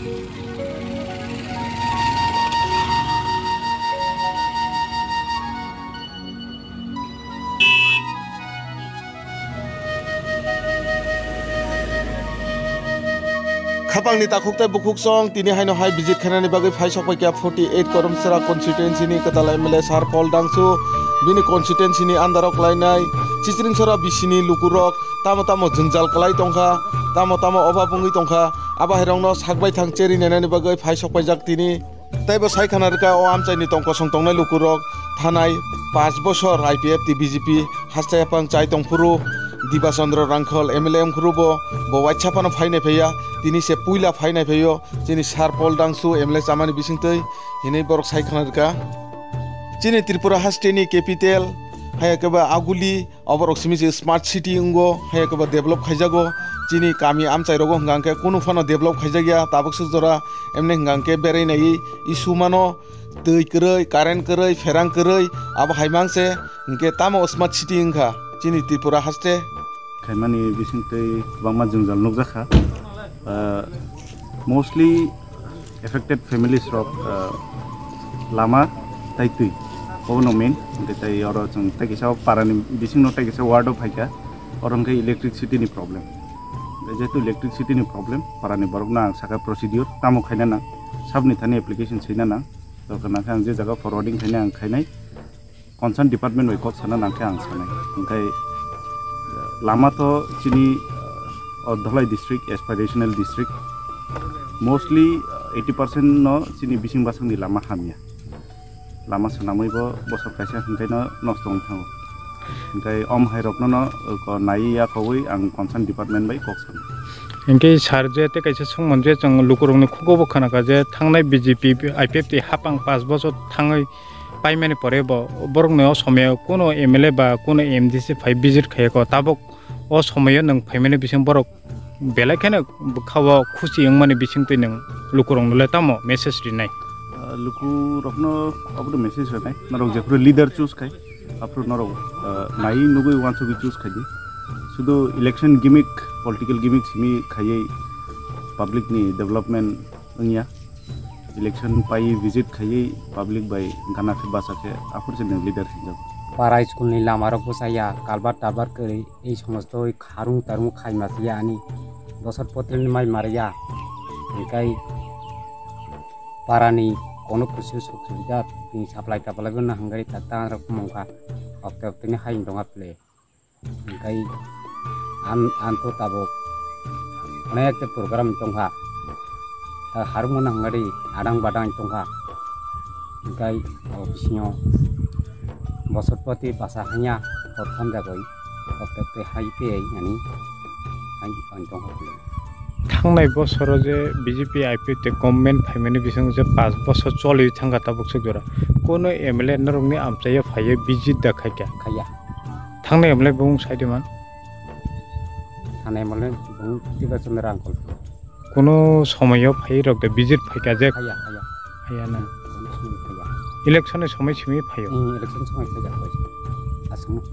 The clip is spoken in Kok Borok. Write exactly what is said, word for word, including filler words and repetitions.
Khapangni takhuk tei bukhuk song tini haino hai visit khainani bagwi phai sokpaikha forty eight Koromsra constituency ni kwtal M L A Sir Paul Dangsu, bini constituency ni under o klainai Chichringsora bisini lukurok tamo tamo jwngjal kwlai tongkha, tamo tamo obab wngwi tongkha, abo hairokno sakbai thang cheri nainani bagwi phai sokpaijak tini. Tei bo sai khana rwkha, o amchaini tong kosong tongnai lukurok thanai panch bosor I P F T B J P haste yaphang chai tongphuru, Diba Chandra Rangkhol M L A wngphuru bo, bo waisa phano phainai phaiya, tini se puila phainai phaio, chini Sir Paul Dangsu M L A chamani bisingtwi hinwi borok sai khana rwkha. Chini Tripura hasteni capital, hai khe ba Aguli, oborok simi se smart city wngo, hai khe ba develop khaijago. Chini kami amchai rogo hwnka hwnkhe kunu phano develop khaijakya, tabuk swk jora emni hwnka hwnkhe berai naiwi issue mano, twi kwrwi, current kwrwi, pherang kwrwi, abo hai mang se hwnkhe tamo smart city wngkha chini Tripura haste. Khaimani bisingtwi kwbangma jwngjal nukjakha. Ah, mostly affected families rok, ah, lama tai twi, obono main. Hwnkhe tai oro chwng tai kisa o parani bisingno tai kisa ward o phaikha, oro hwnkhe electricity ni problem. Jehetu electricity ni problem, parani borokno ang sakha procedure tamo khaina nang, sabni thani application swina nang, dorkar nangkhe ang je jaga forwarding khaina ang khainai. Concern department bai kok sana nangkhe ang sanai. Hwnkhe, eh, lama to chini, eh, o Dholai district, aspirational district, mostly, eh, eighty percent no chini bising basongni lama hamya. Lama swnamwi bo bosor kaisa hwnkhe no nosto wng thango. Hwnkhe om hai rokno no, eh, ko naiwi yakhogwi ang concern department bai kok sana. Hwnkhe sir je tei kaisa songmani je chwng lukurokni khugo bo khwnakha je thangnai B J P I P F T hapang panch bochor thangwi paimani pore bo borokni o somoyo kuno M L A ba kuno M D C phai visit khaiya kho, tabuk o somoyo nwng phaimani bising borok belai kheno bwkha-o khusi wngmani bisingtwi nwng lukurokno le tamo message rinai? Ah, lukurokno obono message rinai, norok jephuru leader choose khai, aphuru norok, ah, naiwi nugwi uansugwi choose khai di. Sudu election gimmick, political gimmick simi khaiwi public ni development wngya. Election pai visit khaiwi public bai gana khe bacha khe aphuru se nwng leader hinjak. Para school ni lama rok bwchaya, culvert talvert kwrwi, ei somosto oi kharung tarung khai masiya ani bosor potreni mai mariya. Hingkai para ni kono kusu suk subida tini supply taplai bo nahangari tak ta rok mungkha okte okte ni hai tongha ple. Hingkai an, an to tabuk onek ta program tongkha. Ta harmon hangari adang badang tongkha. Hingkai o bisingo bosor poti basa hanya kotham jagoi okte okte hai pe ani hai ang tongkha. Thangnai bosoro je B J P I P F T government phaimani bising je panch bosor choli thangkha tabuk suk jora. Kono M L A norokni amchaio phaiyo visit da khaikha? Khaiya. Thangnai M L A bung saidi man? Thangnai M L A bung Tiba Chandra Rangkhol. Kono somoyo phai rok da visit phaikha je? Khaiya, khaiya. Khaiya na. Kono somoi khaiya. Election ni somoi simi phaio? Hmm, election somoi khaijak bai. Aswk.